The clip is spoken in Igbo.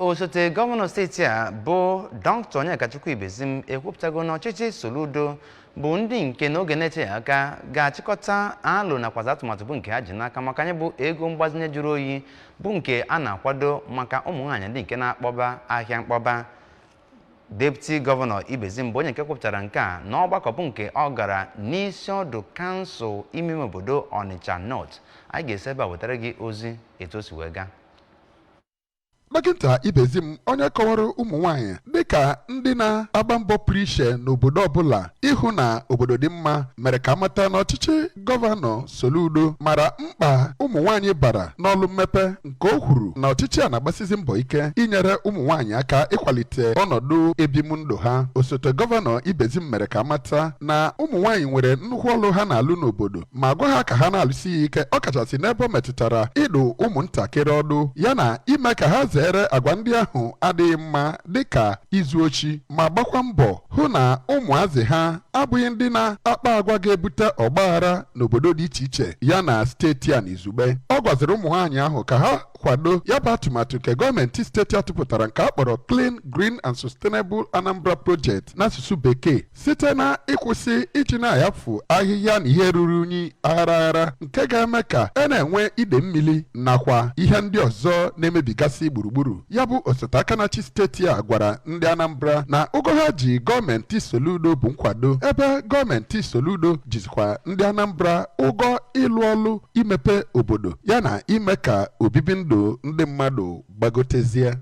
Osote gọvanọ steeti a bụ Dr. Onyekachukwu Ibezim ekwupụtago na ọchịchị Soludo bụ ndị nke n'oge na-eteghị aka ga-achịkọta alo nakwazi atụmatụ bụ nke ha ji n'aka maka anyị bụ ego mgbazinye jụrụ oyi bụ nke a na-akwado maka ụmụ nwaanyị ndị nke na-akpọba ahịa mkpọba. Deputy Gọvanọ Ibezim bụ onye nke kwupụtara nke a n'ọgbakọ bụ nke ọ gara n'isi ọdụ kansụl ime ime obodo Ọnịcha North. Anyị ga-esi ebe a wetara gị ozi etu o si wee gaa. Dọkịta Ibezim, onye kọwara ụmụ nwanyị dịka ndị na-agba mbọ pụrụ iche n'obodo ọbụla ịhụ na obodo dị mma, mere ka amata na ọchịchị Gọvanọ Soludo mara mkpa ụmụ nwanyị bara n'ọlụ mmepe, nke o kwuru na ọchịchị a na-agbasizi mbọ ike inyere ụmụ nwanyị aka ịkwalite ọnọdụ ebimndụ ha. Osote Gọvanọ Ibezim mere ka amata na ụmụ nwanyị nwere nnukwu ọlụ ha na-alụ n'obodo, ma gwa ha ka ha na-alụsi ya ike, ọkachasị n'ebe ọ metụtara ịdụ ụmụntakịrị ọdụ ya na ime ka ha zere agwa ndị ahụ adịghị mma dịka izu ochi, ma gbakwa mbọ hụ na ụmụazị ha abụghị ndị na-akpa agwa ga-ebute ọgbaghara n'obodo dị iche iche ya na steeti a n'izugbe. Ọ gwaziri ụmụ nwaanyị ahụ ka ha kwado ya bụ atụmatụ nke gọọmenti steeti a tụpụtara, nke a kpọrọ Clean, Green and Sustainable Anambra Project n'asụsụ Bekee, site na ịkwụsị iji na-ayafu ahịhịa na ihe ruru unyi aghara aghara, nke ga-eme ka a na-enwe ide mmiri nakwa ihe ndị ọzọ na-emebigasị gburugburu ya. Bụ osote aka na-achị steeti a gwara ndị Anambra na ụgwọ ha ji gọọmenti Soludo bụ nkwado, ebe gọọmenti Soludo jizikwa ndị Anambra ụgwọ ịlụ ọlụ imepe obodo ya na ime ka obibi ndụ ndị mmadụ gbagotezie.